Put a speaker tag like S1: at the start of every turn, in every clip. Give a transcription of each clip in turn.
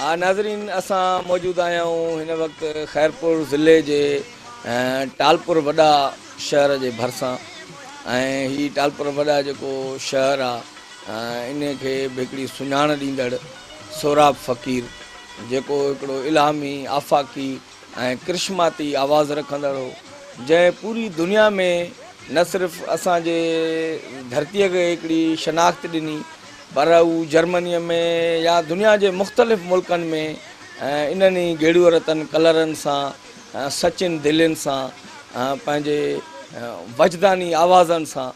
S1: ها ناظرين اسان موجود آهيون هن وقت خيرپور ضلعي جي ٽالپور وڏا شهر جي ڀرسان ۽ هي ٽالپور وڏا جيڪو شهر آ ان کي به هڪڙي سڃاڻ ڏيندڙ سهراب فقير جيڪو هڪڙو الهامي آفاقي ۽ ڪرشماتي آواز رکندڙ هو، جنهن پوري دنيا ۾ نه صرف اسان جي ڌرتيء کي هڪڙي شناخت ڏني پر هو جرمنيء ۾ يا دنيا جي مختلف ملڪن ۾ انهن ئي گيڙوء رتن ڪلرن سان سچين دلين سان پنهنجي وجداني آوازن سان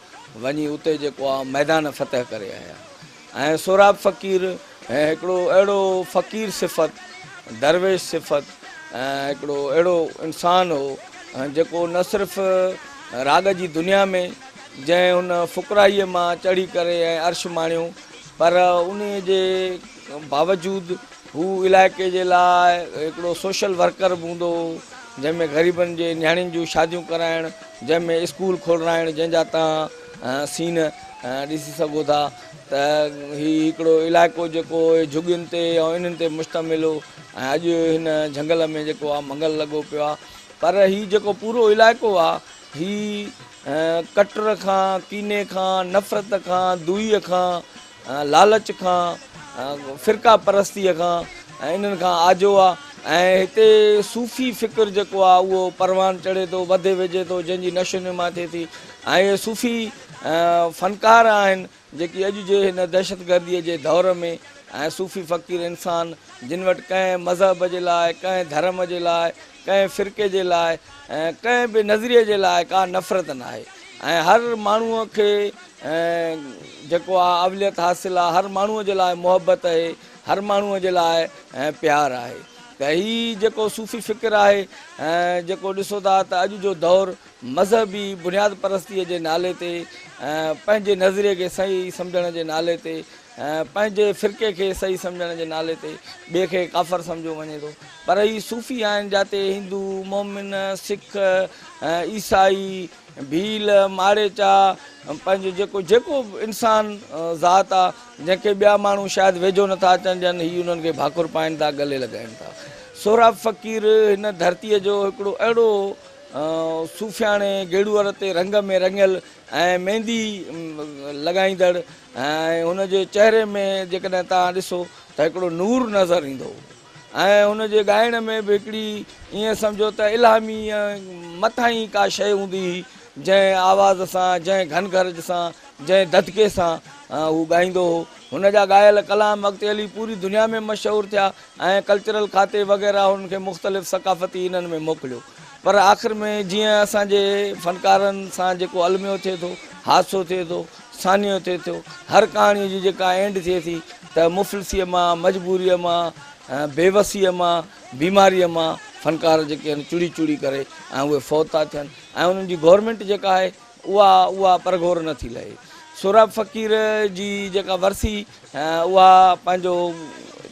S1: وڃي اتي جيڪو آ ميدان فتح ڪري آيا. ۽ سهراب فقير هڪڙو اهڙو فقير صفت، درويش صفت ۽ هڪڙو اهڙو انسان هو جيڪو نه صرف راڳ جي دنيا ۾ جنهن هن فقرائيء مان چڙهي ڪري ۽ عرش ماڻيو پر انهيء جي باوجود هو علائقي جي لاء هڪڙو سوشل ورڪر به هوندو هو جنهن ۾ غريبن جي نياڻين جون شاديون ڪرائڻ جنهن ۾ اسڪول کولرائڻ جنهن جا تان سين ڏسي سگهو ٿا ته هي هڪڙو علائقو جيڪو جهڳين تي ۽ انهن تي مشتمل هو ۽ اڄ هن جهنگل ۾ جيڪو آهي منگل لڳو پيو آهي پر هي جيڪو پورو علائقو آهي هي ڪٽر کان ڪيني کان نفرت کان دوئي کان لالچ کان فرقه پرستيء کان ۽ انهن کان آجو آهي ۽ هتي صوفي فڪر جيڪو آهي اهو پروان چڙهي ٿو وڌي ويجهي ٿو جنهن جي نشو نما ٿئي ٿي ۽ اهي صوفي فنڪار آهن جيڪي اڄ جي هن دهشتگرديء جي دور ۾ ۽ صوفي فقير انسان جن وٽ ڪنهن مذهب جي لاء ڪنهن ڌرم جي لاء ڪنهن فرقي جي لاء ۽ ڪنهن به نظريي جي لاء ڪا نفرت ناهي ۽ هر ماڻهوء کي جيڪو آ اوليت حاصل آ هر ماڻهوء جي لاء محبت اهي هر ماڻهوء جي لاء پيار آهي ته هي جيڪو صوفي فڪر آهي جيڪو ڏسو ٿا ته اڄ جو دور مذهبي بنياد پرستيء جي نالي تي پنهنجي نظريي کي صحيح سمجهڻ جي نالي تي پنهنجي فرقي کي صحيح سمجهڻ جي نالي تي ٻئي کي ڪافر سمجهيو وڃي ٿو پر هي صوفي آهن جاتي هندو مومن سک عيسائي ڀيل ماڙيچا پنهنجو جيڪو جيڪو به انسان ذات آ جنهن کي ٻيا ماڻهو شايد ويجهو نٿا اچڻ ڏين هي انهن کي ڀاڪر پائين ٿا ڳلي لڳائين ٿا سهراب فقير هن ڌرتيء جو هڪڙو اهڙو صوفياڻي گيڙوئر تي رنگ ۾ رڱيل ۽ ميندي لڳائيندڙ ۽ هن جي چهري ۾ جيڪڏهن توهان ڏسو ته هڪڙو نور نظر ايندو ۽ هن جي ڳائڻ ۾ به هڪڙي ائين سمجهو ته الهامي مٿاهين ڪا شيء هوندي هئي جنهن آواز سان جنهن گهنگهرج سان جنهن ڌڌڪي سان هو ڳائيندو هو. هن جا ڳايل ڪلام اڳتي هلي پوري دنيا ۾ مشهور ٿيا ۽ ڪلچرل کاتي وغيره هن کي مختلف ثقافتي انهن ۾ موڪليو پر آخر ۾ جيئن اسان جي فنڪارن سان جيڪو الميو ٿئي ٿو، حادثو ٿئي ٿو، سانحو ٿئي ٿو، هر ڪهاڻيء جي جيڪا اينڊ ٿئي ٿي ته مفلسيء مان، مجبوريء مان، بيوسيء مان، بيماريء مان فنڪار جيڪي آهن چڙي چڙي ڪري ۽ اهي فوت ٿا ٿين ۽ انهن جي گورنمينٽ جيڪا آهي اها اها پرگهور نه ٿي لهي. سهراب فقير جي جيڪا ورسي اها پنهنجو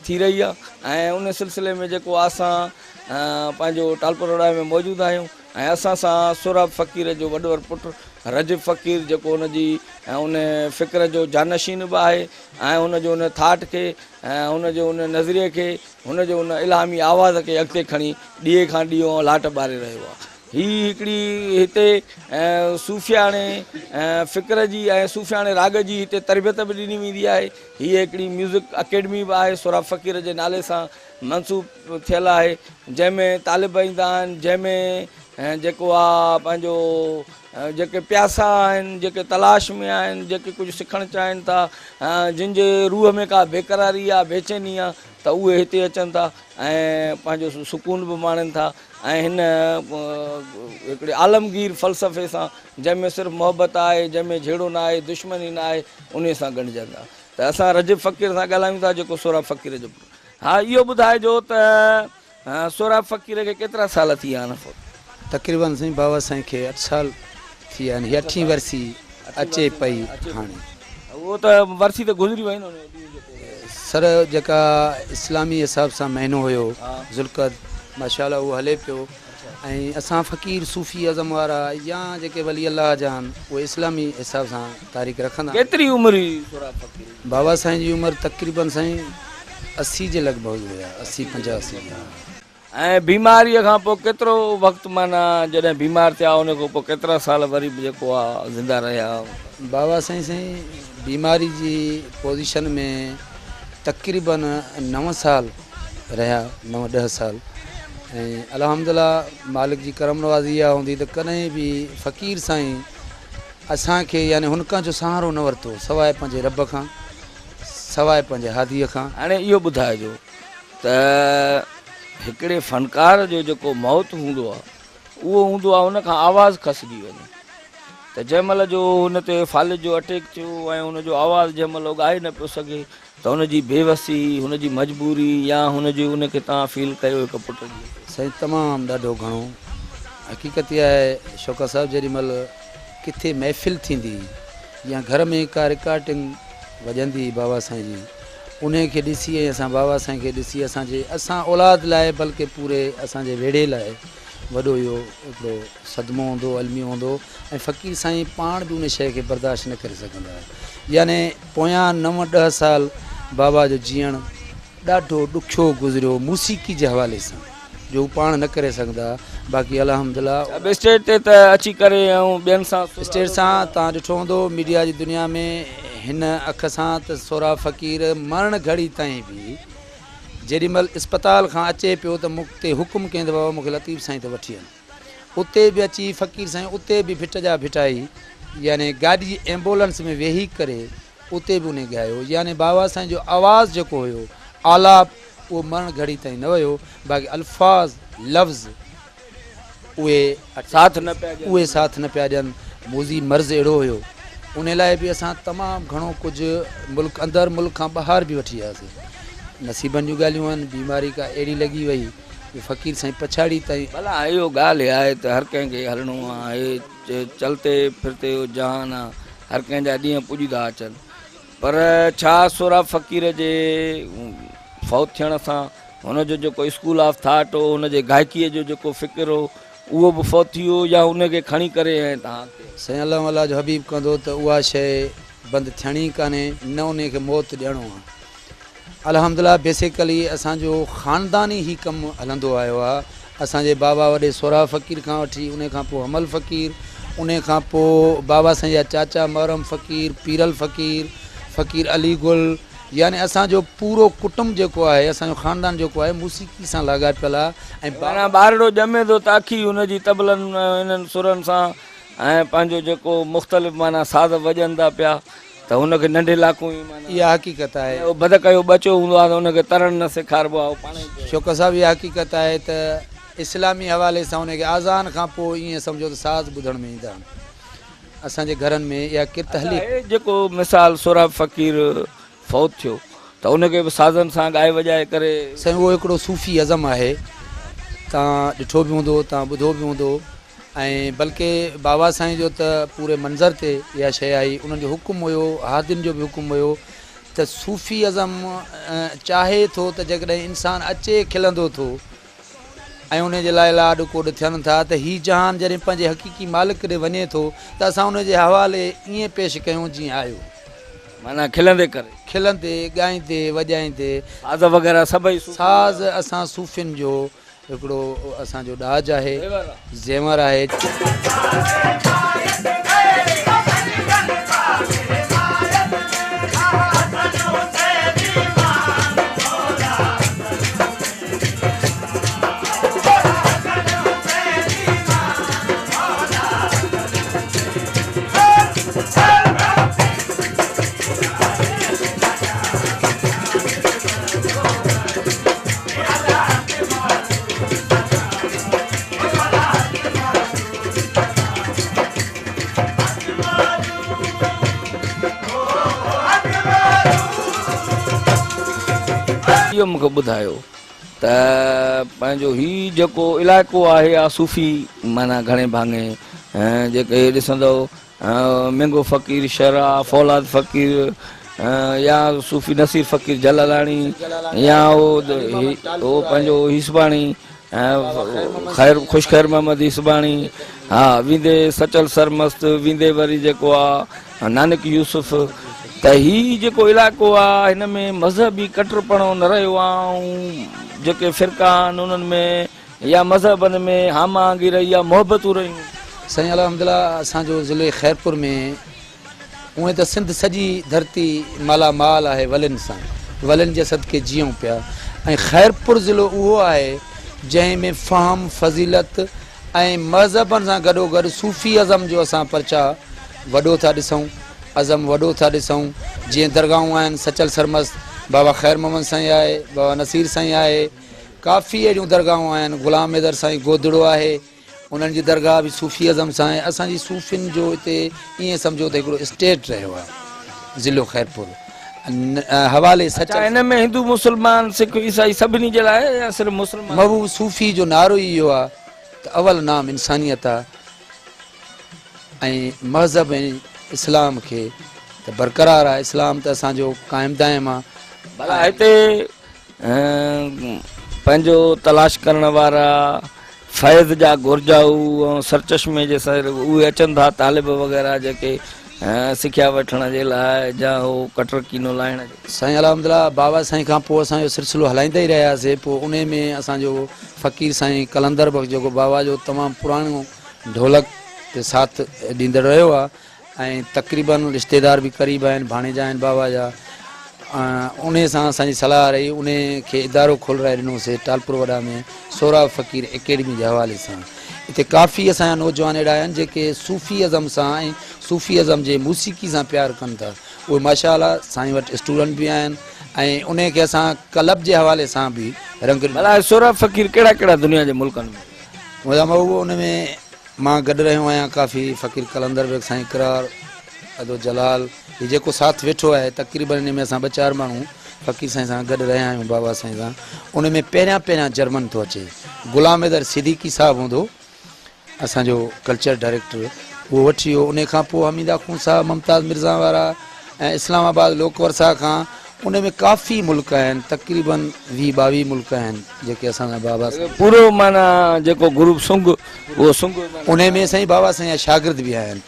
S1: ٿي رهي آهي ۽ ان سلسلي ۾ جيڪو اسان پنهنجو ٽالپر وڙائي ۾ موجود آهيون ۽ اسان سان سهراب فقير جو وڏور پٽ رجب فقير جيڪو ان جي ان فڪر جو جانشين به آهي ۽ ان جو ان ٿاٽ کي ۽ ان جو ان نظريي کي هن جو ان الهامي آواز کي اڳتي کڻي ڏيئي کان ڏيئو لاٽ ٻاري رهيو آهي. هي هڪڙي هتي صوفياڻي فڪر جي ۽ صوفياڻي راڳ جي هتي تربيت به ڏني ويندي آهي. هيء هڪڙي ميوزڪ اڪيڊمي به آهي سهراب فقير جي نالي سان منسوب ٿيل آهي جنهن ۾ طالب ايندا آهن جنهن ۾ جيڪو آ پنهنجو جيڪي پياسا آهن جيڪي تلاش ۾ آهن جيڪي ڪجهه سکڻ چاهين ٿا جن جي روح ۾ ڪا بيقراري آ بيچيني آ ته اهي هتي اچن ٿا ۽ پنهنجو سڪون به ماڻين ٿا ۽ هن هڪڙي عالمگير فلسفي سان جنهن ۾ صرف محبت آهي، جنهن ۾ جهيڙو نه آهي، دشمني نه آهي، انهيء سان ڳنڍجن ٿا ته اسان رجب فقير سان ڳالهايون ٿا جيڪو سهراب فقير جو پٽ. ها اهو ٻڌائجو ته سهراب فقير کي ڪيترا سال ٿي ويا آهن فوت؟
S2: تقريباً سائين بابا سائين کي اٺ سال ٿي ويا آهن، هي اٺين ورسي اچي پئي هاڻي.
S1: اهو ته ورسي ته گذري وئي نه ان ڏينهن جيڪو.
S2: سر جيڪا اسلامي حساب سان مهينو هيو ذوالقعد ماشاء الله اهو هلي پيو ۽ اسان فقير صوفي ازم وارا يا جيڪي ولي الله جا آهن اهي اسلامي حساب سان تاريخ رکندا آهن.
S1: ڪيتري عمر هئي سهراب فقير جي؟
S2: بابا سائين جي عمر تقريبن سائين 80 جي لڳ ڀڳ هيا، 80 85 جا.
S1: ۽ بيماريء کان پوء ڪيترو وقت معنيٰ جڏهن بيمار ٿيا ان کان پوء ڪيترا سال وري به جيڪو آ زنده رهيا؟
S2: بابا سائين سائين بيماري جي پوزيشن ۾ تقريبن نو سال رهيا نو ڏهه سال ۽ الحمدلله مالڪ جي ڪرم نوازي اها هوندي ته ڪڏهن به فقير سائين اسان کي يعني هن ڪنهن جو سهارو نه ورتو سواء پنهنجي رب کان سواء پنهنجي هاديء کان.
S1: هاڻي اهو ٻڌائجو ته هڪڙي فنڪار جو جيڪو موت هوندو آهي اهو هوندو آهي ان کان آواز کسجي وڃي ته جنهن مهل جو هن تي فالج جو اٽيڪ ٿيو ۽ هن جو آواز جنهن مهل هو ڳائي نه پيو سگهي ته هن جي بي وسي هن جي مجبوري يا هن جي ان کي توهان فيل ڪيو هڪ پٽ جي.
S2: سائين تمام ڏاڍو گهڻو حقيقت اها آهي شوڪت صاحب جيڏي مهل ڪٿي محفل ٿيندي يا گهر ۾ ڪا رڪارڊنگ وڄندي بابا سائين جي انهي کي ڏسي ۽ اسان بابا سائين کي ڏسي اسان جي اسان اولاد لاء بلڪه پوري اسان جي ويڙهي لاء وڏو اهو هڪڙو صدمو هوندو الميو هوندو ۽ فقير سائين پاڻ به ان شيء کي برداشت نه ڪري سگهندا يعني پويان نو ڏهه سال بابا جو جيئڻ ڏاڍو ڏکيو گذريو موسيقي جي حوالي سان جو هو پاڻ نه ڪري سگهندا باقي الحمدلله.
S1: اب اسٽيج تي ته اچي ڪري ۽ ٻين سان سر
S2: اسٽيج سان توهان ڏٺو هوندو ميڊيا جي دنيا ۾ هن اک سان ته سهراب فقير مرڻ گهڙي تائين به جيڏي مهل اسپتال کان اچي پيو ته مون تي حڪم ڪيائين ته بابا مون کي لطيف سائين ته وٺي هل. اتي به اچي فقير سائين اتي به ڀٽ جا ڀٽائي يعني گاڏي ايمبولنس ۾ ويهي ڪري اتي به انهي ڳايو يعني بابا سائين جو آواز جيڪو هيو آلاپ اهو مرڻ گهڙي تائين نه ويو باقي الفاظ لفظ اهي
S1: ساٿ نه پيا ڏين.
S2: اهي ساٿ نه پيا ڏين موذي مرض اهڙو هيو انهي لاء به اسان تمام گهڻو ڪجهه ملڪ اندر ملڪ کان ٻاهر به وٺي وياسي نصيبن جون ڳالهيون آهن بيماري ڪا اهڙي لڳي وئي جو فقير سائين پڇاڙي تائين.
S1: ڀلا اهو ڳالهه آهي ته هر ڪنهن کي هلڻو آهي چلتي ڦرتي اهو جهان آ هر ڪنهن جا ڏينهن پڄندا اچن پر ڇا سهراب فقير جي فوت ٿيڻ سان هن جو جيڪو اسڪول آف ٿاٽ هو هن جي گائڪيء جو جيڪو فڪر هو اهو به فوت ٿي ويو يا ان کي کڻي ڪري ۽ توهان اڳتي.
S2: سائين الله الله جو حبيب ڪندو ته اها شيء بند ٿيڻي ڪانهي نه انهي کي موت ڏيڻو آ. الحمدلله بيسيڪلي اسان جو خانداني هي ڪم هلندو آيو آ اسان جي بابا وڏي سهراب فقير کان وٺي انهي کان پوء حمل فقير انهي کان پوء بابا سائين جا چاچا محرم فقير پيرل فقير فقير علي گل يعني اسان جو پورو ڪٽنب جيڪو آهي اسان جو خاندان جيڪو آهي موسيقي سان لاڳاپيل آ ۽
S1: معنيٰ ٻارڙو ڄمي ٿو ته اک ئي ان جي طبلن انهن سرن سان ۽ پنهنجو جيڪو مختلف معنيٰ ساز وڄن ٿا پيا ته هن کي ننڍي لاڪون ئي معنيٰ.
S2: اها حقيقت آهي.
S1: اهو بدڪ جو ٻچو هوندو آهي ته ان کي ترڻ نه سيکاربو آهي اهو پاڻ ئي پيو.
S2: شوڪت صاحب اها حقيقت آهي ته اسلامي حوالي سان ان کي آذان کان پوء ائين سمجهو ته ساز ٻڌڻ ۾ ايندا آهن اسان جي گهرن ۾ اها ڪرت هلي.
S1: اڇا هي جيڪو مثال سهراب فقير فوت ٿيو ته ان کي به سازن سان ڳائي وڄائي ڪري.
S2: سائين اهو هڪڙو صوفي ازم آهي توهان ڏٺو به هوندو توهان ٻڌو به هوندو ۽ بلڪه بابا سائين جو ته پوري منظر تي اها شيء آئي انهن جو حڪم هيو هادين جو به حڪم هيو ته صوفي ازم چاهي ٿو ته جيڪڏهن انسان اچي کلندو ٿو ۽ ان جي لاء لاڏ ڪوڏ ٿين ٿا ته هي جهان جڏهن پنهنجي حقيقي مالڪ ڏي وڃي ٿو ته اسان ان جي حوالي ائين پيش ڪيون جيئن آيو.
S1: معنيٰ کلندي ڪري.
S2: کلندي، ڳائيندي، وڄائيندي.
S1: ساز وغيره سڀئي صوفين جا.
S2: ساز اسان صوفين جو هڪڙو اسان جو ڏاج آهي، زيور آهي.
S1: اهو مون کي ٻڌايو ته پنهنجو هي جيڪو علائقو آهي آ صوفي معنيٰ گهڻي ڀاڱي جيڪي ڏسندؤ مينگهو فقير شرع، فولاد فقير يا صوفي نصير فقير جلالاڻي يا هو پنهنجو هيسباڻي خير خوش خير محمد هيسباڻي ها ويندي سچل سرمست ويندي وري جيڪو آ نانڪ يوسف ته هي جيڪو علائقو آ هن ۾ مذهبي ڪٽرپڻو نه رهيو آ ۽ جيڪي فرقا آهن انهن ۾ يا مذهبن ۾ هم آهنگي رهي آ محبتون رهيون.
S2: سائين الحمدلله اسان جو ضلعي خيرپور ۾ هونئن ته سنڌ سڄي ڌرتي مالا مال آهي ولين سان، ولين جي صدقي جيئون پيا ۽ خيرپور ضلعو اهو آهي جنهن ۾ فهم، فضيلت ۽ مذهبن سان گڏوگڏ صوفي ازم جو اسان پرچاء وڏو ٿا ڏسون، ازم وڏو ٿا ڏسون، جيئن درگاهون آهن سچل سرمست، بابا خير محمد سائين آهي، بابا نصير سائين آهي، ڪافي اهڙيون درگاهون آهن، غلام حيدر سائين گودڙو آهي. انهن جي درگاهه به صوفي ازم سان آهي. اسان جي صوفين جو هتي ائين سمجهو ته هڪڙو اسٽيٽ رهيو آهي ضلعو خيرپور حوالي سچل.
S1: اڇا ان ۾ هندو مسلمان سک عيسائي سڀني جي لاء آهي يا صرف مسلمان؟
S2: محبوب صوفي جو نعرو ئي اهو آهي ته اول نام انسانيت آهي ۽ مذهب ۽ اسلام کي ته برقرار آهي اسلام ته اسان جو قائم دائم آهي.
S1: ڀلا هتي پنهنجو تلاش ڪرڻ وارا فيض جا گهرجائو ۽ سرچشمي جي سر اهي اچن ٿا طالب وغيره جيڪي سکيا وٺڻ جي لاء جا هو ڪٽر ڪينو لاهڻ جي.
S2: سائين الحمدلله بابا سائين کان پوء اسان اهو سلسلو هلائيندا ئي رهياسي پوء انهي ۾ اسان جو فقير سائين قلندر بخش جيڪو بابا جو تمام پراڻو ڍولڪ تي ساٿ ڏيندڙ رهيو آهي ۽ تقريباً رشتيدار به قريب آهن، ڀاڻيجا آهن بابا جا، انهي سان اسان جي صلاح رهي، انهي کي ادارو کولرائي ڏنوسي ٽالپور وڏا ۾ سهراب فقير اڪيڊمي جي حوالي سان. اتي ڪافي اسان جا نوجوان اهڙا آهن جيڪي صوفي ازم سان ۽ صوفي ازم جي موسيقي سان پيار ڪن ٿا، اهي ماشاء الله سائين وٽ اسٽوڊنٽ به آهن ۽ انهي کي اسان ڪلب جي حوالي سان به رنگ ڏنو.
S1: ڀلا سهراب فقير ڪهڙا ڪهڙا دنيا جي ملڪن ۾.
S2: منهنجا محبوب ان ۾ مان گڏ رهيو آهيان ڪافي فقير قلندر بيگ سائين اقرار ادو جلال هي جيڪو ساٿ ويٺو آهي تقريبن انهي ۾ اسان ٻه چار ماڻهو فقير سائين سان گڏ رهيا آهيون بابا سائين سان ان ۾ پهريان پهريان جرمن ٿو اچي غلام حيدر صديقي صاحب هوندو اسان جو ڪلچر ڊائريڪٽر اهو وٺي ويو انهي کان پوء حميد آخوند صاحب ممتاز مرزا وارا ۽ اسلام آباد لوڪ ورثا کان ان ۾ ڪافي ملڪ آهن تقريبن 20 22 ملڪ آهن جيڪي اسان سان بابا سائين.
S1: پورو معنيٰ جيڪو گروپ سنگ اهو سنگ معنيٰ.
S2: انهي ۾ سائين بابا سائين جا شاگرد به آهن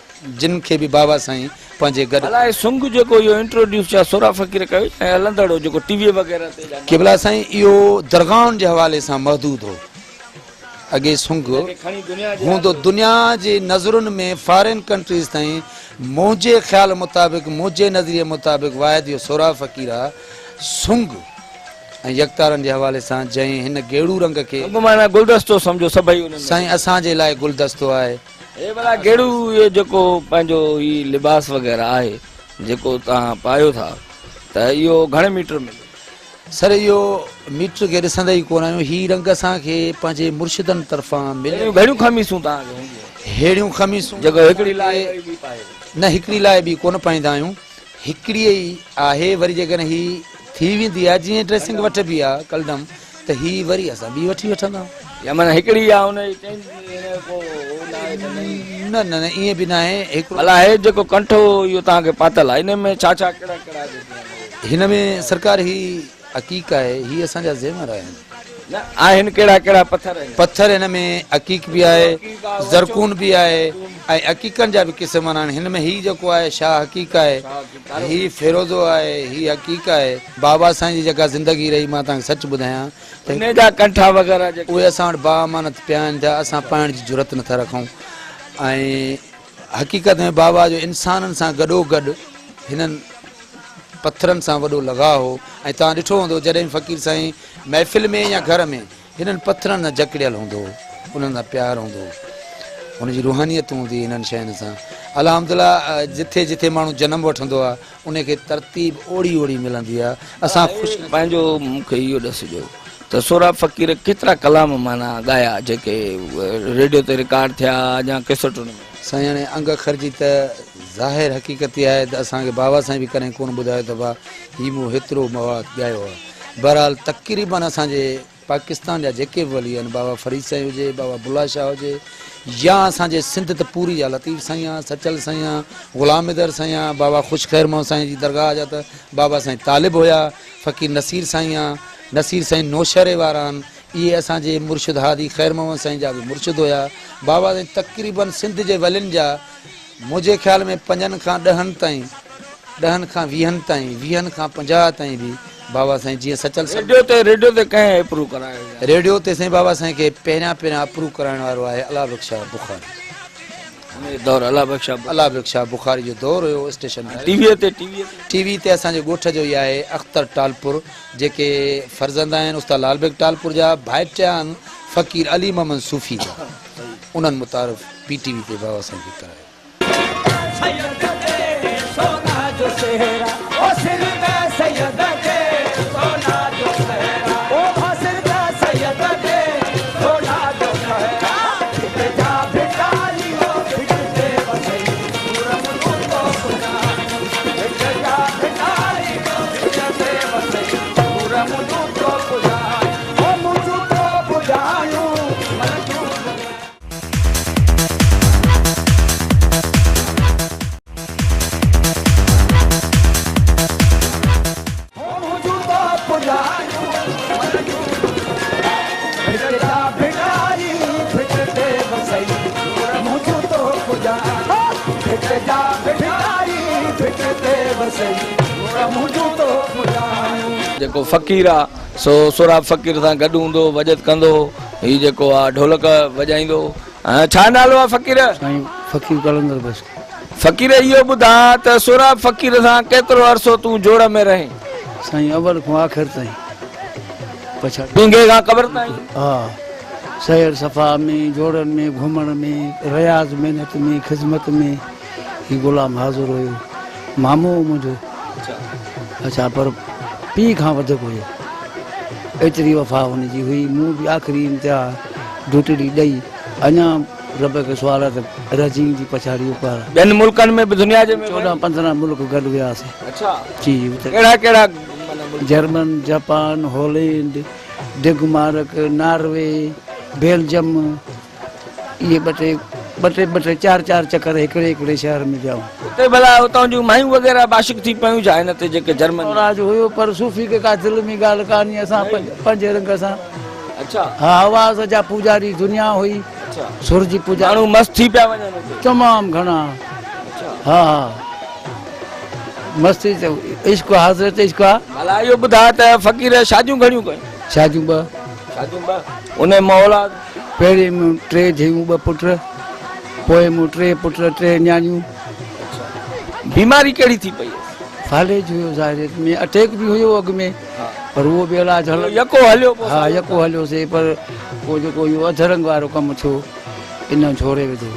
S2: جن کي به بابا سائين پنهنجي گڏ.
S1: ڀلا هي سنگ جيڪو اهو انٽروڊيوس ڇا سهراب فقير ڪيو يا هلندڙ هو جيڪو ٽي وي وغيره تي يا.
S2: قبلا سائين اهو درگاهن جي حوالي سان محدود هو. اڳي سنگ هوندو دنيا جي نظرن ۾ فارين ڪنٽريز تائين منهنجي خيال مطابق منهنجي نظريي مطابق واحد اهو سهراب فقير آ سنگ ۽ يڪتارن جي حوالي سان جنهن هن گيڙو رنگ کي.
S1: سنگ معنيٰ گلدستو سمجهو سڀئي انهن ۾.
S2: سائين اسان جي لاء گلدستو آهي.
S1: هي ڀلا گيڙو اهو جيڪو پنهنجو هي لباس وغيره آهي جيڪو توهان پايو ٿا ته اهو گهڻي ميٽر ۾.
S2: سر اهو ميٽر کي ڏسندا ئي ڪونه آهيون. هي رنگ اسان کي پنهنجي مرشدن طرفان مليل.
S1: اهڙيون گهڻيون خميسون توهان کي هونديون؟
S2: ههڙيون خميسون.
S1: جيڪو هڪڙي لاهي وري ٻي پايو.
S2: نه هڪڙي لاهي ٻي ڪونه پائيندا آهيون. هڪڙي ئي آهي وري جيڪڏهن هي ٿي ويندي آهي جيئن ڊريسنگ وٺبي آهي ڪلڊم ته هي وري اسان ٻي وٺي وٺندا آهيون.
S1: يا معنيٰ هڪڙي آهي ان جي چينج هن جو ڪو هو ناهي ته نئين.
S2: نه نه نه ائين به ناهي هڪڙو.
S1: ڀلا هي جيڪو ڪنٺو اهو توهان کي پاتل آهي ان ۾ ڇا ڇا ڪهڙا ڪهڙا جيڪي آهن اهي.
S2: هن ۾ سرڪار هي عقيق آهي هي اسان جا زيور آهن.
S1: نه آهن ڪهڙا ڪهڙا پٿر هن ۾.
S2: پٿر هن ۾ عقيق به آهي زرقون به آهي ۽ عقيقن جا به قسم آهن هن ۾ هي جيڪو آهي شاهه عقيق آهي هي فيروزو آهي هي عقيق آهي بابا سائين جي جيڪا زندگي رهي مان توهان کي سچ ٻڌايان
S1: ته انهي جا ڪنٺا وغيره جيڪي.
S2: اهي اسان وٽ باامانت پيا آهن ٿا اسان پائڻ جي جرئت نٿا رکون ۽ حقيقت ۾ بابا جو انسانن سان گڏوگڏ هنن پٿرن سان وڏو لڳاء هو ۽ توهان ڏٺو هوندو جڏهن به فقير سائين محفل ۾ يا گهر ۾ هنن پٿرن سان جڪڙيل هوندو هو انهن سان پيار هوندو هو هن جي روحانيت هوندي هنن شين سان الحمدلله جٿي جٿي ماڻهو جنم وٺندو آهي ان کي ترتيب اوڙي اوڙي ملندي آ. اسان خوش نصيب.
S1: پنهنجو مون کي اهو ڏسجو ته سهراب فقير ڪيترا ڪلام معنيٰ ڳايا جيڪي ريڊيو تي رڪارڊ ٿيا يا ڪيسٽن ۾.
S2: سائين هاڻي انگ اکر جي ته ظاهر حقيقت اها آهي ته اسان کي بابا سائين به ڪڏهن ڪونه ٻڌايو ته ڀا هي مون هيترو مواد ڳايو آ. بهرحال تقريبن اسان جي پاڪستان جا جيڪي به ولي آهن بابا فريد سائين هجي، بابا بلا شاهه هجي يا اسان جي سنڌ ته پوري جا لطيف سائين آ، سچل سائين آ، غلام حيدر سائين آ، بابا خوش خير محمد سائين جي درگاهه جا ته بابا سائين طالب هيا، فقير نصير سائين آ، نصير سائين نوشهري وارا آهن، اهي اسان جي مرشد هادي خير محمد سائين جا به مرشد هيا، بابا سائين تقريبن سنڌ جي ولين جا منهنجي خيال ۾ پنجن کان ڏهن تائين ڏهن کان ويهن تائين، ويهن کان 50 تائين به بابا سائين جيئن سچل
S1: ريڊيو تي ريڊيو تي ڪنهن اپروو ڪرايو يا؟
S2: ريڊيو تي سائين بابا سائين کي پهريان پهريان اپروو ڪرائڻ وارو آهي الله بخش شاهه بخاري.
S1: ان جو دور الله بخش شاهه
S2: الله بخش شاهه بخاري جو دور هيو اسٽيشن.
S1: ٽي ويء تي ٽي ويء تي؟
S2: ٽي وي تي اسان جي ڳوٺ جو ئي آهي اختر ٽالپر جيڪي فرزند آهن استاد لال بيگ ٽالپر جا ڀائٽيا آهن فقير علي محمد صوفي جا انهن متعارف پي ٽي وي تي بابا سائين کي ڪرايو.
S1: جيڪو فقير آ سو سهراب فقير سان گڏ هوندو هو، وڄت ڪندو هو. هي جيڪو آ ڍولڪ وڄائيندو هو. ڇا نالو آ فقير؟
S3: سائين فقير قلندر بخش.
S1: فقير اهو ٻڌاء ته سهراب فقير سان ڪيترو عرصو تون جوڙ ۾ رهين؟
S3: سائين اول کان آخر تائين. پڇاڙي.
S1: پينگهي کان قبر تائين؟
S3: ها. سير صفا ۾، جوڙن ۾، گهمڻ ۾، رياض محنت ۾، خذمت ۾ هي غلام حاضر هيو. مامو هو منهنجو. اڇا پر پيء کان وڌيڪ هيو. ايتري وفا هن جي هئي. مون به آخري انتها ڊوٽڙي ڏئي اڃا رب کي سوال آهي ته رهجي ويندي پڇاڙي اپار.
S1: ٻين ملڪن ۾ به دنيا جي ۾.
S3: 14 15 ملڪ گڏ وياسين.
S1: اڇا.
S3: جي اتي.
S1: ڪهڙا ڪهڙا معنيٰ ملڪ؟
S3: German, Japan, Holland, Denmark, Norway, Belgium اهي ٻه ٽي ٻه ٽي ٻه ٽي چار چار چڪر هڪڙي هڪڙي شهر ۾ ويا هئون.
S1: اتي ڀلا اتان جون مايون وغيره به عاشق ٿي پيون ڇا هن تي جيڪي جرمن.
S3: راج هيو پر صوفي کي ڪا دل ۾ ڳالهه ڪانهي اسان پنهنجي رنگ سان.
S1: اڇا.
S3: ها آواز جا پوڄاري دنيا هئي.
S1: اڇا.
S3: سر جي پوڄا.
S1: ماڻهو مست ٿي پيا وڃن اتي.
S3: تمام گهڻا.
S1: اڇا.
S3: ها ها مستي ته عشق حاضر ته عشق آ.
S1: ڀلا اهو ٻڌاء ته فقير شاديون گهڻيون ڪيون؟
S3: شاديون ٻه.
S1: شاديون ٻه. انهي مان اولاد؟
S3: پهرين مون ٽي ڌيئون ٻه پٽ، پوئين مون ٽي پٽ ٽي نياڻيون.
S1: اڇا. بيماري ڪهڙي ٿي پئي هيس؟
S3: فالج هيو ظاهريت ۾ اٽيڪ به هيو اڳ ۾ پر اهو به علاج هلندو.
S1: يڪو هليو پوء.
S3: ها يڪو هليو سي پر پوء جيڪو اهو اڌ رنگ وارو ڪم ٿيو ان جهوري وڌو.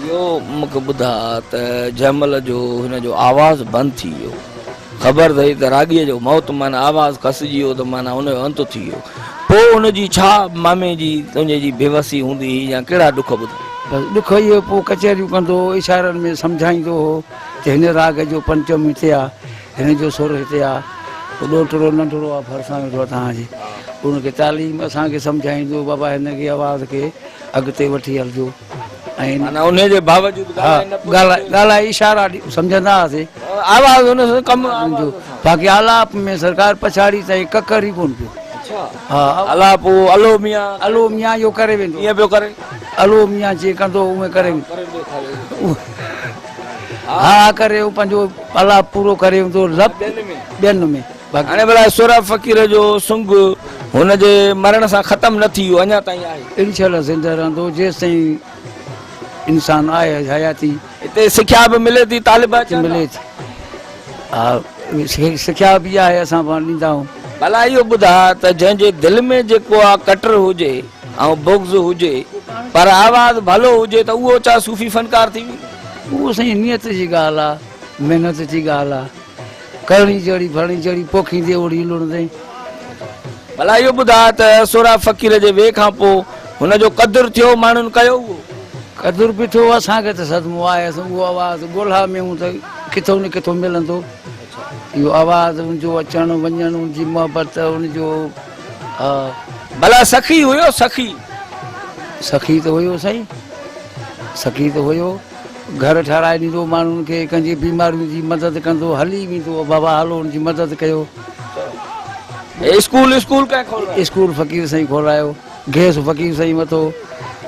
S1: اهو مون کي ٻڌاء ته جنهن مهل جو هن جو آواز بند ٿي ويو خبر اٿئي ته راڳيء جو موت معنيٰ آواز کسجي ويو ته معنيٰ ان جو انت ٿي ويو. پوء ان جي ڇا مامي جي تنهنجي جي بيوسي هوندي هئي يا ڪهڙا ڏک ٻڌائي؟
S3: بس ڏک اهو پوء ڪچهريون ڪندو هو، اشارن ۾ سمجهائيندو هو ته هن راڳ جو پنچم هتي آ، هن جو سر هتي آ، پوء ڏوهٽڙو ننڍڙو آ ڀرسان ويٺو آ توهان جي، ان کي تعليم اسان کي سمجهائيندو هو بابا هن کي آواز کي اڳتي وٺي هلجو. ۽
S1: معنيٰ انهيء جي باوجود ڳالهائي نه پيو سگهي.
S3: ڳالهائي اشارا سمجهندا هئاسين.
S1: آواز ان سان ڪم آواز سان.
S3: باقي آلاپ ۾ سرڪار پڇاڙي تائين ڪڪر ئي ڪونه پيو.
S1: اڇا. ها. آلاپ اهو الو ميان.
S3: الو ميان اهو ڪري ويندو.
S1: ڪيئن پيو ڪري؟
S3: الو ميان جيئن ڪندو هو اونئين ڪري ويندو.
S1: ڪري ڏيکاريو.
S3: ها ها ڪري هو پنهنجو آلاپ پورو ڪري ويندو هو. لپ
S1: ٻين ۾.
S3: ٻين ۾.
S1: هاڻي ڀلا سهراب فقير جو سنگ هن جي مرڻ سان ختم نه ٿي ويو اڃا تائين آهي.
S3: انشاء الله زنده رهندو جيستائين انسان آهي حياتي.
S1: هتي سکيا به ملي ٿي طالب اچن ٿا.
S3: ملي ٿي ها سکيا به آهي اسان پاڻ ڏيندا آهيون.
S1: ڀلا اهو ٻڌاء ته جنهن جي دل ۾ جيڪو آ ڪٽر هجي ۽ بغض هجي پر آواز ڀلو هجي ته اهو ڇا صوفي فنڪار ٿي ويندو؟
S3: اهو سائين نيت جي ڳالهه آ محنت جي ڳالهه آ. ڪرڻي جهڙي ڀرڻي جهڙي پوکيندي اوڙي لڻندين.
S1: ڀلا اهو ٻڌاء ته سهراب فقير جي وئي کان پوء هن جو قدر ٿيو ماڻهن ڪيو اهو؟
S3: قدر به ٿيو اسان کي ته صدمو آهي اسان اهو آواز ڳولها ۾ هون ته ڪٿو نه ڪٿو ملندو اهو آواز ان جو اچڻ وڃڻ ان جي محبت ان جو ها.
S1: ڀلا سخي هيو سخي؟
S3: سخي ته هيو سائين سخي ته هيو. گهر ٺهرائي ڏيندو هو ماڻهن کي، ڪنهن جي بيمارين جي مدد ڪندو هو، هلي ويندو هو بابا هلو ان جي مدد ڪيو.
S1: اسڪول اسڪول ڪنهن کولرايو؟
S3: اسڪول فقير سائين کولرايو، گئس فقير سائين وٿو،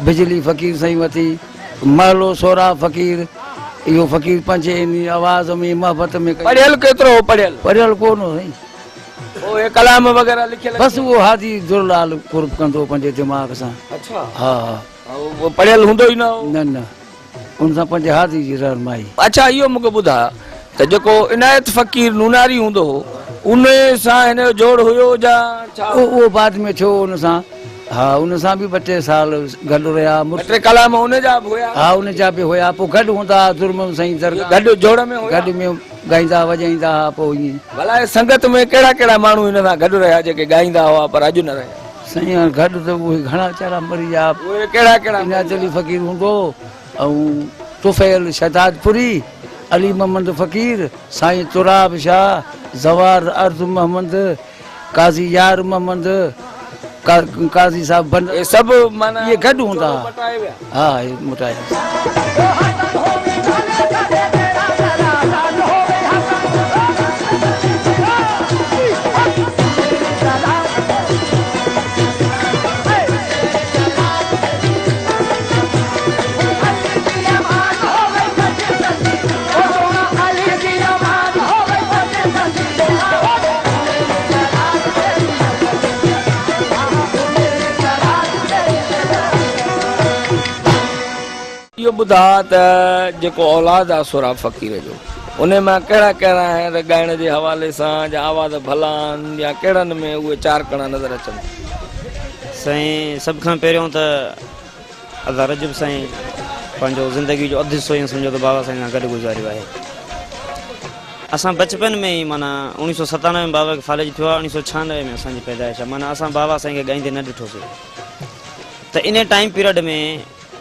S3: بجلي فقير سائين وٿي، محلو سهراب فقير، اهو فقير پنهنجي انهي آواز ۾ محبت ۾.
S1: پڙهيل ڪيترو هو پڙهيل؟
S3: پڙهيل ڪونه هو سائين.
S1: پوء اهي ڪلام وغيره لکيل؟
S3: بس اهو هادي درلال قرب ڪندو هو پنهنجي دماغ سان.
S1: اڇا.
S3: ها ها.
S1: اهو پڙهيل هوندو ئي نه هو؟
S3: نه نه. ان سان پنهنجي هادي جي رهنمائي.
S1: اڇا اهو مون کي ٻڌاء ته جيڪو عنايت فقير نوناري هوندو هو ان سان هن جو جوڙ هيو يا ڇا؟
S3: اهو بعد ۾ ٿيو ان سان. ها ان سان به ٻه ٽي سال گڏ رهيا.
S1: ٻه ٽي ڪلام ان جا به هيا؟
S3: ها ان جا به هيا. پوء گڏ هوندا ها درمن سائين درگاهه.
S1: گڏ جوڙ ۾ هيا؟
S3: گڏ ۾ ڳائيندا وڄائيندا ها پوء ائين.
S1: ڀلا هي سنگت ۾ ڪهڙا ڪهڙا ماڻهو هن سان گڏ رهيا جيڪي ڳائيندا هئا پر اڄ نه رهيا؟
S3: سائين هاڻ گڏ ته اهي گهڻا ويچارا مري ويا.
S1: اهي ڪهڙا ڪهڙا؟
S3: عنايت علي فقير هوندو هو ۽ طفيل شهدادپوري، علي محمد فقير، سائين تراب شاهه، زوار عرض محمد، قاضي يار محمد، قاضي صاحب بند.
S1: اهي سڀ معنيٰ
S3: اهي گڏ هوندا
S1: چولو
S3: ها.
S1: مٽائي ويا.
S3: ها اهي مٽائي ويا.
S1: اهو ٻڌاء ته جيڪو اولاد آ سهراب فقير جو انهي مان ڪهڙا ڪهڙا آهن ته ڳائڻ جي حوالي سان جا آواز ڀلا آهن يا ڪهڙن ۾ اهي چار ڪڻا نظر اچن ٿا.
S4: سائين سڀ کان پهريون ته ادا رجب سائين پنهنجو زندگي جو اڌ حصو ائين سمجهو ته بابا سائين سان گڏ گذاريو آهي. اسان بچپن ۾ ئي معنيٰ 1997 ۾ بابا کي فالج ٿيو آهي 1996 ۾ اسان جي پيدائش آهي معنيٰ اسان بابا سائين کي ڳائيندي نه ڏٺوسي ته انهي ٽائيم پيريڊ ۾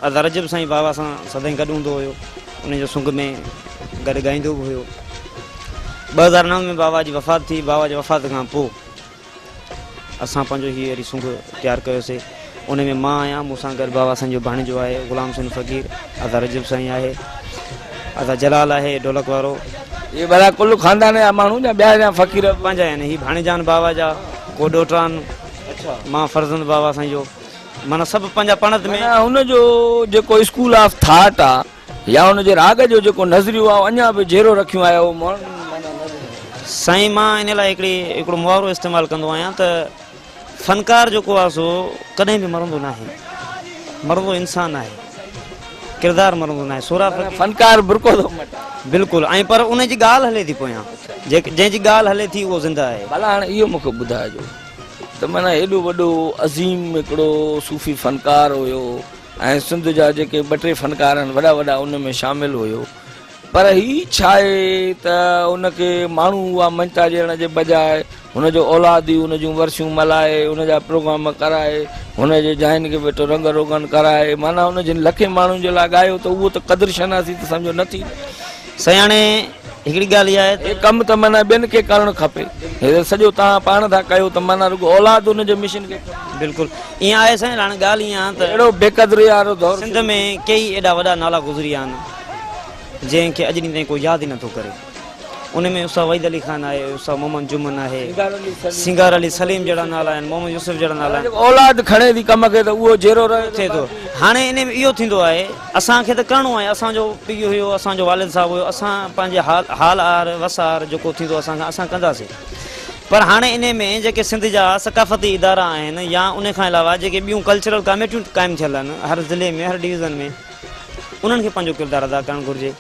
S4: ادا رجب سائين بابا سان سدائين گڏ هوندو هيو ان جو سنگ ۾ گڏ ڳائيندو به هيو 2009 ۾ بابا جي وفات ٿي بابا جي وفات کان پوء اسان پنهنجو هي وري سنگ تيار ڪيوسي ان ۾ مان آهيان مون سان گڏ بابا سائين جو ڀاڻيجو آهي غلام حسين فقير ادا رجب سائين آهي ادا جلال آهي ڍولڪ وارو.
S1: اهي ڀلا ڪل خاندان جا ماڻهو يا ٻيا يا فقير به؟
S4: پنهنجا آهن هي ڀاڻيجان بابا جا ڪو ڏوهٽا آهن مان فرزند بابا سائين جو معنيٰ سڀ پنهنجا پاڻ ۾.
S1: معنيٰ هن جو جيڪو اسڪول آف ٿاٽ آ يا هن جي راڳ جو جيڪو نظريو آ اهو اڃا به جيئرو رکيون آهي اهو ماڻهن معنيٰ نظر.
S4: سائين مان ان لاء هڪڙي هڪڙو محاورو استعمال ڪندو آهيان ته فنڪار جيڪو آ سو ڪڏهن به مرندو ناهي مرندو انسان آهي ڪردار مرندو ناهي سهراب
S1: معنيٰ
S4: فقير
S1: فنڪار برقعو ٿو مٽائي.
S4: بلڪل ۽ پر ان جي ڳالهه هلي ٿي پويان جنهن جي ڳالهه هلي ٿي اهو زنده آهي.
S1: ڀلا هاڻي اهو مون کي ٻڌائجو ته معنيٰ هيڏو وڏو عظيم هڪڙو صوفي فنڪار هيو ۽ سنڌ جا جيڪي ٻه ٽي فنڪار آهن وڏا وڏا ان ۾ شامل هيو پر هي ڇاهي ته ان کي ماڻهو اها مڃتا ڏيڻ جي بجاء هن جو اولاد ئي ان جون ورسيون ملهائي ان جا پروگرام ڪرائي هن جي جاين کي ويٺو رنگ روغن ڪرائي معنيٰ هن جن لکين ماڻهن جي لاء ڳايو ته اهو ته قدر شناسي ته سمجهو نه ٿي نه.
S4: سائين هاڻي هڪڙي ڳالهه اها آهي ته.
S1: هي ڪم ته معنيٰ ٻين کي ڪرڻ کپي. هي ته سڄو توهان پاڻ ٿا ڪيو ته معنيٰ رڳو اولاد ان جي مشن کي ڪري.
S4: بلڪل ائين آهي سائين هاڻي ڳالهه ائين آهي ته.
S1: اهڙو بي قدري وارو دور
S4: سنڌ ۾ ڪيئي ايڏا وڏا نالا گذري ويا آهن جنهن کي اڄ ڏينهن تائين ڪو ياد ئي نٿو ڪري. ان ۾ استاد وحيد علي خان آهي، استاد محمد جمن آهي، سينگار علي سليم جهڙا نالا آهن، محمد يوسف جهڙا نالا آهن.
S1: جيڪو اولاد کڻي ٿي ڪم کي ته اهو جيئرو رهي
S4: ٿئي ٿو. هاڻي ان ۾ اهو ٿيندو آهي اسان کي ته ڪرڻو آهي، اسان جو پيء هيو، اسان جو والد صاحب هيو، اسان پنهنجي حال حال آهر وس آهر جيڪو ٿيندو اسان کان اسان ڪنداسين پر هاڻي انهي ۾ جيڪي سنڌ جا ثقافتي ادارا آهن يا انهي کان علاوه جيڪي ٻيون ڪلچرل ڪاميٽيون قائم ٿيل آهن هر ضلعي ۾ هر ڊويزن ۾ انهن کي پنهنجو ڪردار ادا ڪرڻ گهرجي.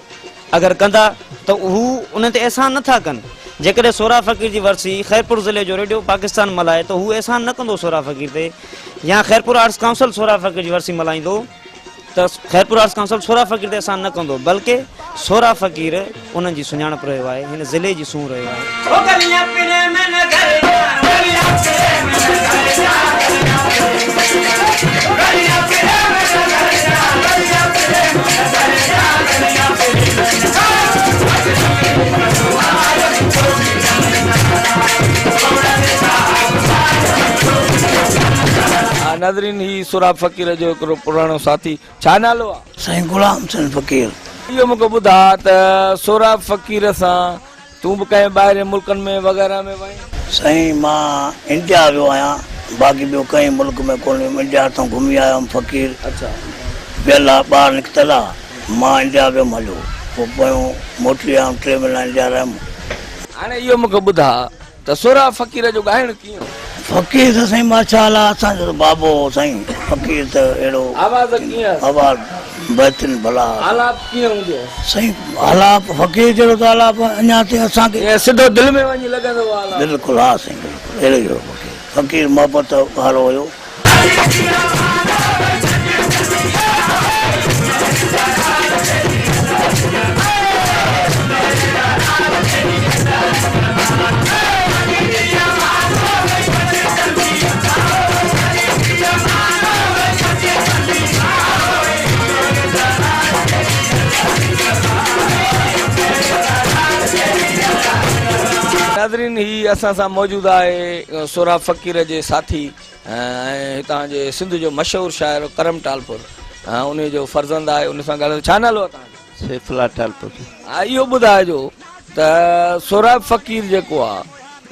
S4: اگر ڪندا ته هو انهن تي احسان نه ٿا ڪن. جيڪڏهن سهراب فقير جي ورسي خيرپور ضلعي جو ريڊيو پاڪستان ملهائي ته هو احسان نه ڪندو سهراب فقير تي يا خيرپور آرٽس ڪائونسل سهراب فقير جي ورسي ملهائيندو ته خيرپور آرٽس ڪائونسل سهراب فقير تي احسان نه ڪندو بلڪه سهراب فقير انهن جي سڃاڻپ رهيو آهي هن ضلعي جي سونهن رهيو آهي.
S1: ناظرين هي سهراب فقير جو هڪڙو پراڻو ساٿي ڇا نالو آ؟
S3: سائين غلام حسين فقير.
S1: اهو مونکي ٻڌاء ته سهراب فقير سان تون به ڪنهن ٻاهرين ملڪن ۾ وغيره ۾ وئين؟
S3: سائين مان انڊيا ويو آهيان باقي ٻيو ڪنهن ملڪ ۾ ڪونه ويم انڊيا تان گهمي آيو هيم فقير ويل آ ٻاهر نڪتل آ مان انڊيا ويم هليو.
S5: پوء پويون موٽي آيم ٽي مهينا انتظار رهيم.
S1: هاڻي اهو مون کي ٻڌاء ته سهراب فقير جو ڳائڻ ڪيئن هو؟
S5: فقير ته سائين ماشاء الله اسان جو ته بابو هو سائين فقير ته اهڙو
S1: آواز ڪيئن هئس؟
S5: آواز بهترين ڀلا.
S1: آلاپ ڪيئن هوندو هئس؟
S5: سائين آلاپ فقير جهڙو ته آلاپ اڃا تائين اسان کي.
S1: ائين سڌو دل ۾ وڃي لڳندو هو آلاپ.
S5: بلڪل ها سائين بلڪل اهڙو ئي هو فقير فقير محبت وارو هيو.
S1: ناظرين هي اسان سان موجود آهي سهراب فقير جي ساٿي ۽ هتان جي سنڌ جو مشهور شاعر ڪرم ٽالپر انهي جو فرزند آهي ان سان ڳالهايون ڇا نالو آهي توهان جو؟
S6: سيف الله ٽالپر.
S1: ها اهو ٻڌائجو ته سهراب فقير جيڪو آ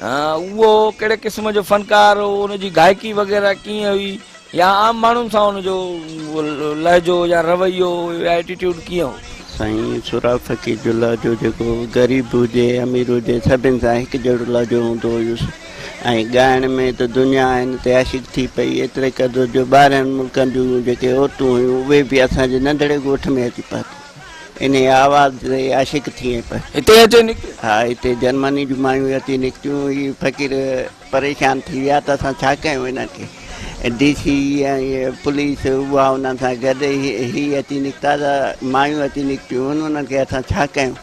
S1: اهو ڪهڙي قسم جو فنڪار هو ان جي گائڪي وغيره ڪيئن هئي يا عام ماڻهن سان ان جو لهجو يا رويو يا ايٽيٽيوڊ ڪيئن هو؟
S6: سائين سهراب فقير جو لهجو جيڪو غريب هجي امير هجي سڀن سان هڪ جهڙو لهجو هوندو هيس ۽ ڳائڻ ۾ ته دنيا هن تي عاشق ٿي پئي ايتري قدر جو ٻاهرين ملڪن جون جيڪي عورتون هيون اهي به اسان جي ننڍڙي ڳوٺ ۾ اچي پهتيون انهي آواز تي عاشق ٿي پيون.
S1: هتي اچي نڪتيون؟
S6: ها هتي جرمني جون مايون اچي نڪتيون هي فقير پريشان ٿي ويا ته اسان ڇا ڪيون انهن کي ڊي سي ۽ پوليس اها انهن سان گڏ هي اچي نڪتا ته مايون اچي نڪتيون انهن کي اسان ڇا ڪيون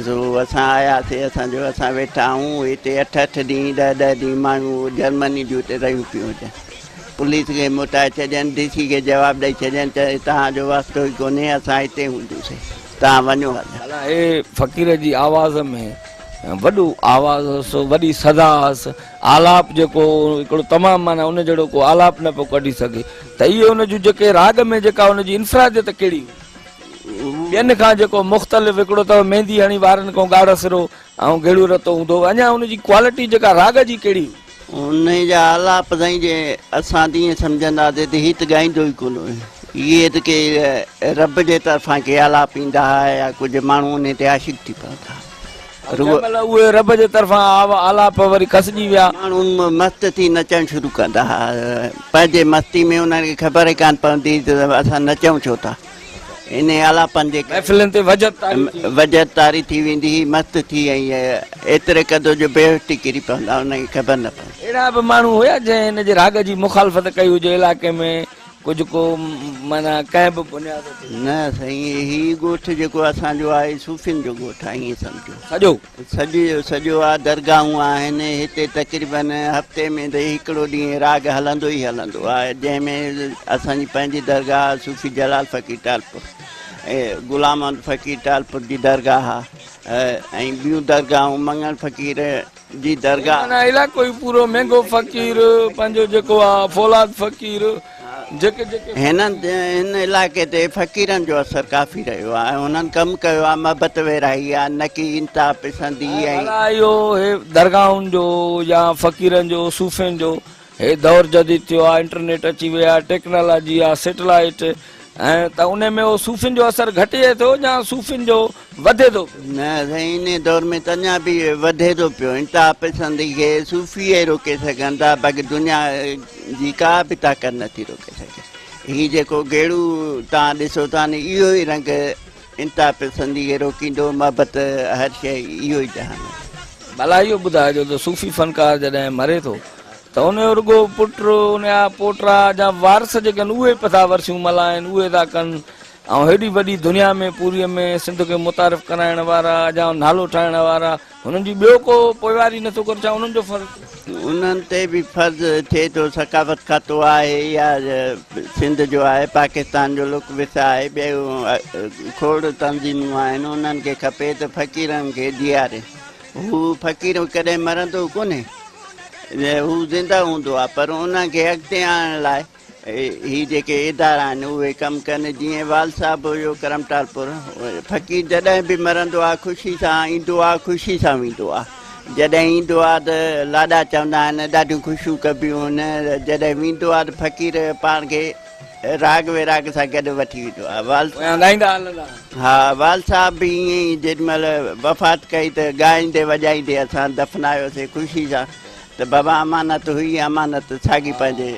S6: سو اسان آياسي اسان جو اسان ويٺا آهيون هتي اٺ اٺ ڏينهن ڏهه ڏهه ڏينهن مايون جرمني جون هتي رهيون پيون هجن پوليس کي موٽائي ڇڏين ڊي سي کي جواب ڏئي ڇڏين ته توهان جو واسطو ئي ڪونهي اسان هتي هوندوسي توهان وڃو هليا.
S1: ڀلا هي فقير جي آواز ۾ وڏو آواز هوس، وڏي صدا هئس، آلاپ جيڪو هو هڪڙو تمام معنيٰ ان جهڙو ڪو آلاپ نه پيو ڪڍي سگهي ته اهي ان جون جيڪي راڳ ۾ جيڪا ان جي انفراديت ڪهڙي هئي؟ ٻين کان جيڪو مختلف هڪڙو ته ميندي هڻي وارن کان ڳاڙهه سرو ۽ گيڙو رتو هوندو هو اڃا ان جي ڪوالٽي جيڪا راڳ جي ڪهڙي هئي؟
S6: انهيء جا آلاپ سائين جي اسان ته ائين سمجهندا هئاسين ته هي ته ڳائيندو ئي ڪونه هو. اهي ته ڪي رب جي طرفان ڪي آلاپ ايندا هئا يا ڪجهه ماڻهو انهيء تي عاشق ٿي پوندا هئا.
S1: جنهن مهل اهي رب جي طرفان آلاپ وري کسجي ويا.
S6: ماڻهو مست ٿي نچڻ شروع ڪندا هئا. پنهنجي مستي ۾ انهن کي خبر ئي ڪانه پوندي هئي ته اسان نچون ڇو ٿا. انهي آلاپن جي ڪري
S1: محفلن تي وجد طاري ٿي ويندي.
S6: وجد طاري ٿي ويندي هئي، مست ٿي ۽ ايتري قدر جو بيهوش ٿي ڪري پوندا هئا، انهن کي خبر نه پوندي.
S1: اهڙا به ماڻهو هيا جنهن هن جي راڳ جي مخالفت ڪئي هجي علائقي ۾ ڪجهه ڪو معنيٰ ڪنهن به بنياد تي.
S6: نه سائين هي ڳوٺ جيڪو اسان جو آهي صوفين جو ڳوٺ آهي ائين سمجهو.
S1: سڄو.
S6: سڄو جو سڄو آ درگاهون آهن هتي تقريبن هفتي ۾ ته هڪڙو ڏينهن راڳ هلندو ئي هلندو آ جنهن ۾ اسان جي پنهنجي درگاهه صوفي جلال فقير ٽالپر ۽ غلام محمد فقير ٽالپر جي درگاهه آ ۽ ٻيون درگاهون مڱڻ فقير جي درگاهه.
S1: معنيٰ علائقو ئي پورو مينگهو فقير پنهنجو جيڪو آ فولاد فقير جيڪي جيڪي.
S6: هنن هن علائقي تي فقيرن جو اثر ڪافي رهيو آهي ۽ هنن ڪم ڪيو آهي محبت ورهائي آهي نه ڪي انتها پسندي ۽.
S1: ڀلا اهو هي درگاهن جو يا فقيرن جو صوفين جو هي دور جديد ٿيو آهي انٽرنيٽ اچي وئي آهي ٽيڪنالاجي آهي سيٽلائيٽ ۽ ته انهي ۾ اهو صوفين جو اثر گهٽجي ٿو يا صوفين جو وڌي ٿو پيو؟
S6: نه سائين انهي دور ۾ ته اڃا به وڌي ٿو پيو انتها پسندي کي صوفي ئي روڪي سگهن ٿا باقي دنيا جي ڪا به طاقت نٿي روڪي سگهي هي جيڪو گيڙو توهان ڏسو ٿا نه اهو ئي رنگ انتها پسندي کي روڪيندو محبت هر شيء اهو ئي جهان آهي.
S1: ڀلا اهو ٻڌائجو ته صوفي فنڪار جڏهن مري ٿو ته ان جو رڳو پٽ، ان جا پوٽا يا وارث جيڪي آهن اهي پيا ٿا ورسيون ملهائن، اهي ٿا ڪن ۽ هيڏي وڏي دنيا ۾ پوريء ۾ سنڌ کي متعارف ڪرائڻ وارا يا نالو ٺاهڻ وارا هنن جي ٻيو ڪو پوئواري نٿو ڪري ڇا انهن جو فرض
S6: انهن تي به فرض ٿئي ٿو ثقافت کاتو آهي يا سنڌ جو آهي پاڪستان جو لوڪ ورثه آهي ٻيون کوڙ تنظيمون آهن انهن کي کپي ته فقيرن کي جيارين هو فقير ڪڏهن مرندو ڪونهي هو زنده هوندو آهي پر انهن کي اڳتي آڻڻ لاء هي جيڪي ادارا آهن اهي ڪم ڪن جيئن وال صاحب هيو ڪرم ٽالپر فقير جڏهن به مرندو آهي خوشي سان ايندو آهي خوشي سان ويندو آهي جڏهن ايندو آهي ته لاڏا چوندا آهن ڏاڍيون خوشيون ڪبيون آهن جڏهن ويندو آهي ته فقير پاڻ کي راڳ ويراڳ سان گڏ وٺي ويندو آ. والد
S1: پويان ڳائيندا هلندا.
S6: ها والد صاحب به ائين ئي جيڏي مهل وفات ڪئي ته ڳائيندي وڄائيندي اسان دفنايوسي خوشي سان ته بابا امانت هئي امانت ساڳي پنهنجي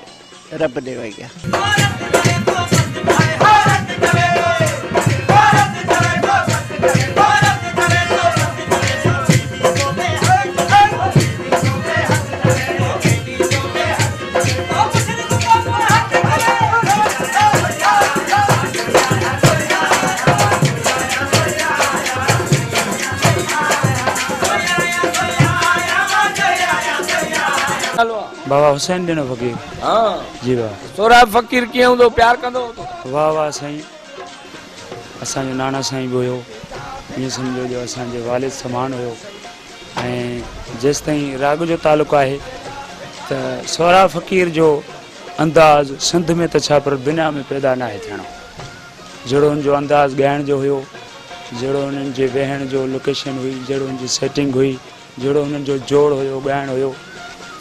S6: رب ڏي وئي آ.
S7: بابا حسين ڏنو فقير.
S1: ها
S7: جي بابا.
S1: سهراب فقير ڪيئن هوندو پيار ڪندو هو توکي؟
S7: واه واه سائين اسان جو نانا سائين به هيو ائين سمجهو جو اسان جي والد سمان هيو ۽ جيستائين راڳ جو تعلق آهي ته سهراب فقير جو انداز سنڌ ۾ ته ڇا پر دنيا ۾ پيدا ناهي ٿيڻو جهڙو هن جو انداز ڳائڻ جو هيو جهڙو هنن جي ويهڻ جو لوڪيشن هئي جهڙو هن جي سيٽنگ هئي جهڙو هنن جو جوڙ هيو ڳائڻ هيو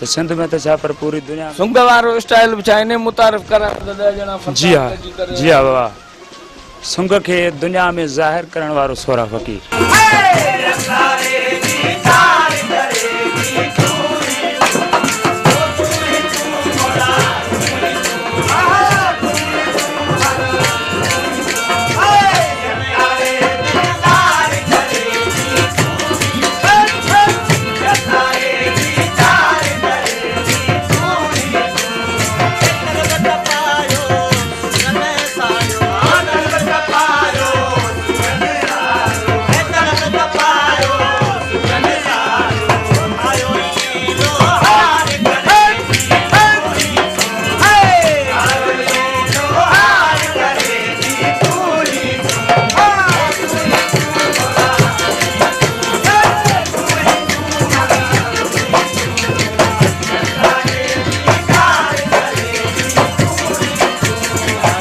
S7: ته سنڌ ۾ ته ڇا پر پوري دنيا ۾.
S1: سنگ وارو اسٽائل به ڇا انهي متعارف ڪرايو ته ڏهه ڄڻا
S7: جي
S1: فنڪار
S7: ها
S1: گڏجي ڪري
S7: جي ها بابا سنگ کي دنيا ۾ ظاهر ڪرڻ وارو سهراب فقير.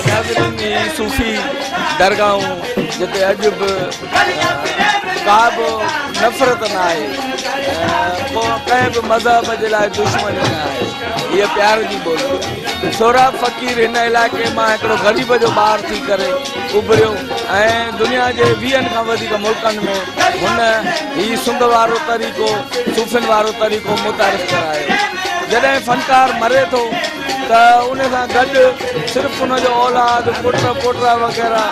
S1: ناظرين هي صوفي درگاهون جتي اڄ به ڪا به نفرت نه آهي ڪنهن به مذهب جي لاء دشمني نه آهي هيء پيار جي ٻولي آهي سهراب فقير هن علائقي مان هڪڙو غريب جو ٻار ٿي ڪري اڀريو ۽ دنيا جي ويهن کان وڌيڪ ملڪن ۾ هن هي سنگ وارو طريقو صوفين وارو طريقو متعارف ڪرايو. جڏهن فنڪار مري ٿو ته ان سان گڏ صرف ان جو اولاد، پٽ، پوٽا وغيره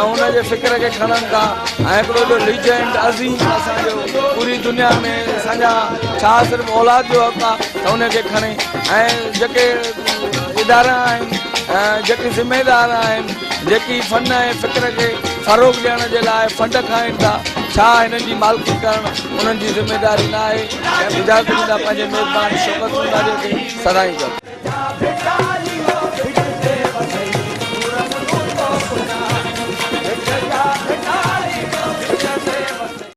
S1: ان جي فڪر کي کڻن ٿا ۽ هڪڙو ايڏو ليجنڊ عظيم اسان جو پوري دنيا ۾ اسان جا ڇا صرف اولاد جو حق آ ته ان کي کڻي ۽ جيڪي ادارا آهن جيڪي ذميدار آهن جيڪي فن ۽ فڪر کي فروغ ڏيڻ جي لاء فنڊ کائين ٿا، ڇا هنن جي مالڪي ڪرڻ انهن جي ذميداري نه آهي؟ اجازت ڏيندا پنهنجي ميزبان شوڪت سونڌاريء کي سدائين گڏ.